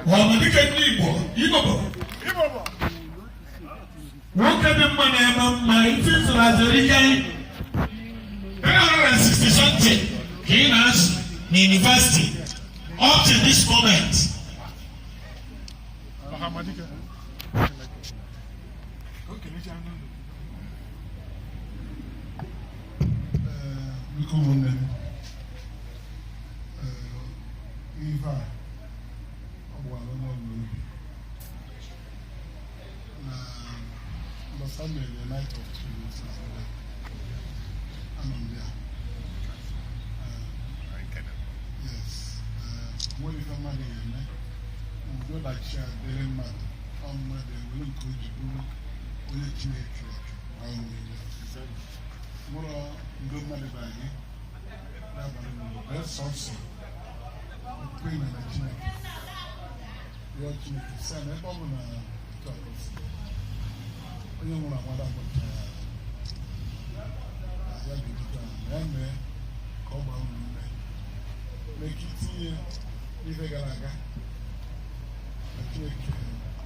Ọhamadike ndị Igbo, Igbo bụ nwoke dị mma na-eme mma. Ife ịzụrụ azụ erike 360 something ka ị na-azụ na university up to this moment. Ọhamadike. Ka o kelechaa n'ụlọ. Biko ụmụnne m, ee, ife a ọ gbara onye ọbụla obi na mbọsa mere Night of Truth na Abuja, anọ m there. Yes, nwere ife mmadụ ga-eme ụdị ọdachi a dịrị mmadụ, ọ mmadụ ewere nke o ji bụrụ onye Chineke kere eke gbaa onwe ya. Nwụrọ ndị mmadụ bara gị n'abalị n'ụlọ bee sọsọ ekwe na Chineke, rịọ Chineke sị na ebe ọ bụ na otu a ka o si dị, onye nwụrụ anwụ ada ya ya ga-ejikwa na ya mee ka ọ gbaa unu ume, mee ka itinye n'ife gara aga ka Chineke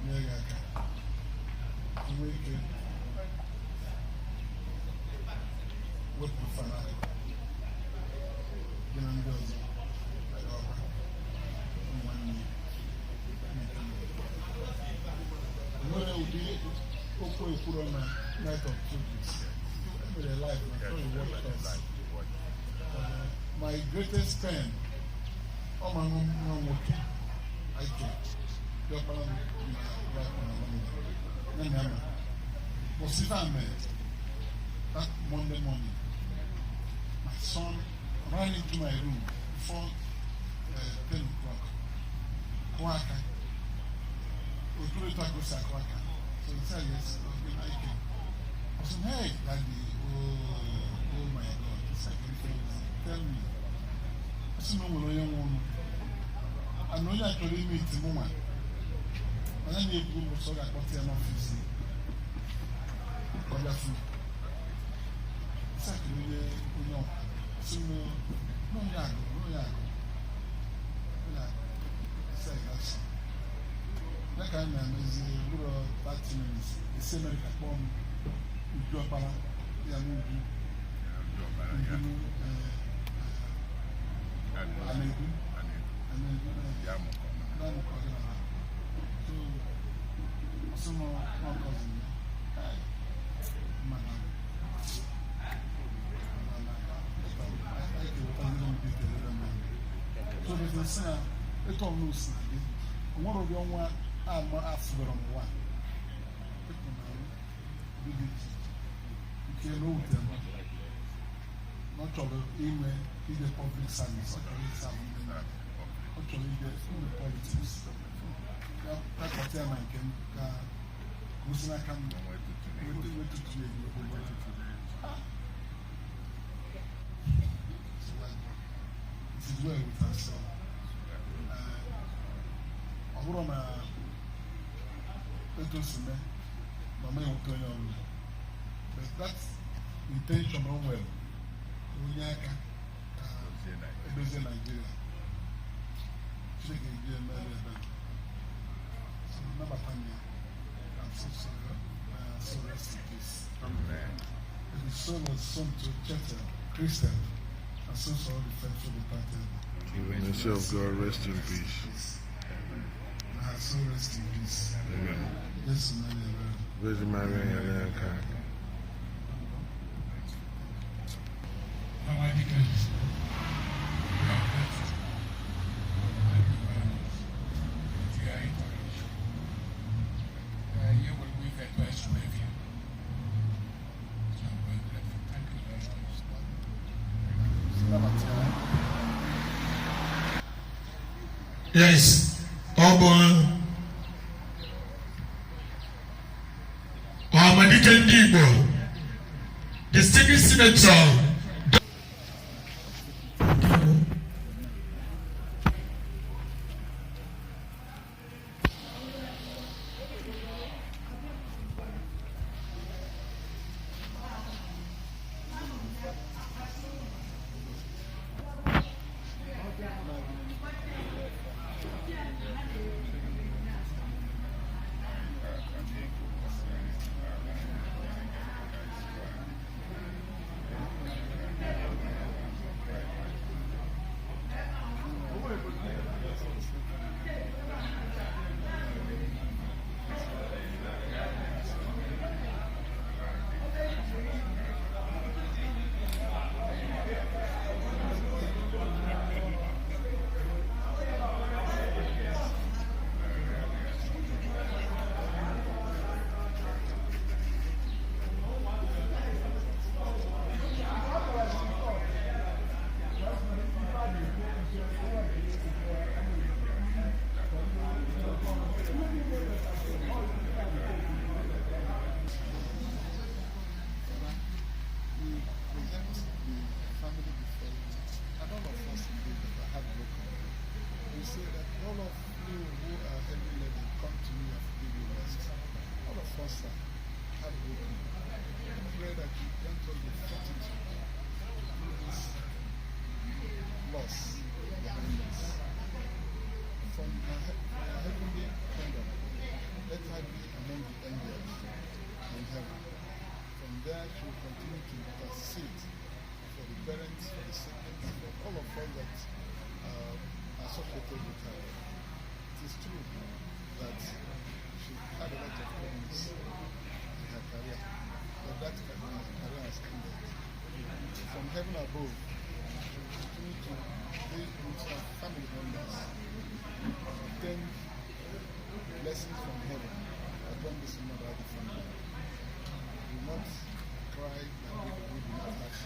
nyere gị aka ka nwee ike wepụ fara gị na ndị ọzọ agawakwa ụmụ nwanne ya. Enwere ụdị okwu ekwuro na Night of Truth emere live na so you watch us. My greatest pain, ọ ma nwa nwa nwoke ike diọkpara m na ya na nwanne ya na ya ma kwụsị ife a mere. That Monday morning, my son ran into my room before 10 o'clock, kụọ aka oturu etu a ka o si akụ aka. So he said, "Yes, okay, Ike." I said, "Hey, Daddy, oh, oh my God." He said, "Tell me." I said, "No, nwere onye nwe ụlọ and onye a chọrọ ime iti mụ nwa onye na-ekwu m sọ ga-akpọta ya n'ọfịs ka ọ bịa fụ." Sakiri onye onye ọkwa sị m na onye agụ onye agụ onye agụ sị gasị ya ka anyị na-emezi ruo 30 minutes, esi Amerịka kpọọ m, Uju ọkpara ya n'Uju Uju Anaedu Anaedu na-amụkọ gị na ha. So ọsị m nọ cousin ya mana so bete sị na etu ọbụla o si na gị o nwere ụdị ọnwa ama afụbara m ụwa dị iche iche nke na o wutere m na ọ chọrọ inwe ije public service, ọ chọrọ ịsa ndị mmadụ, ọ chọrọ ije ime politics ya kpọta ya na nke m ka o si n'aka m wetutu ya ego. It is well with us. Ọ bụrụ na etu o si mee na ọ ewute onye ọbụla, but that intention o nwere onye aka ka edozie Naijiria, Chineke eji emere ebere. So nabata m ya. I'm so sorry. So rest in peace. And the soul of Somto Cheta Christian and so sorry the faithful departed. May the soul of God rest in peace. May her soul rest in peace. Amen. Jesu mere ebere. Virgin Mary, nyere aka. Ọhamadike, we are grateful. Thank you very much. To your encourage. You will be advice to have you. So I'm very grateful. Thank you very much. Nabata ya. Yes, ọ bụ Ọhamadike ndị Igbo, distinguished senator. us are heartbroken. We pray that you grant us the fortitude to put this loss behind us. From her heavenly kingdom, let her be among the angels in heaven. From there, she will continue to intercede for the parents, for the siblings, for all of us that are associated with her. It is true that she had a lot of problems in her career, but that career has ended. From heaven above, she will continue to be with her family members, obtain blessings from heaven upon this mother of the family. We will not cry that we do not have.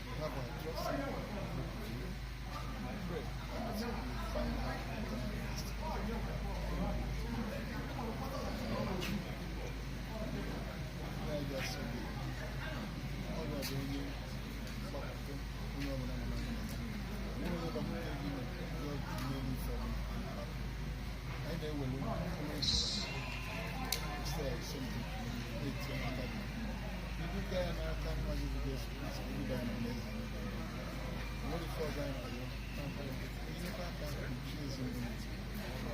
We have our trust in God and hope in you. We pray that we find her eternal rest. Na-eji asọ gị, ọ ga-abụ onye mgbapụta onye ọbụla nọ na ndụ. Onwere onye gbapụta gị na ya n'elu ife ọbụla. Anyị na-ewere mkpụrụ obi instead something na-etinye n'aka gị. Ibuga ya n'aka nwa gị bụ Jesu Kristi, ibuga ya n'ụlọ eze. Nwere ife ọzọ anyị na-arịọ inyekwa aka kpuchie ezinụlọ,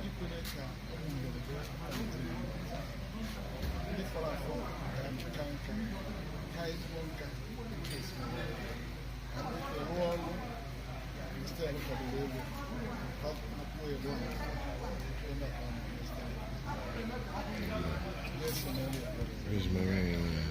ikwere ka ụmụ mberede ezinụlọ ndị fọrọ afọ ka nka nka ka ezigbo nka ezinụlọ ka ndị ike rụọ ọrụ Christian kwadoro ego ka akwụkwọ ya rụọ nka ebe a ka ọ nọ Jesu na-eri ekpere. Rosemary.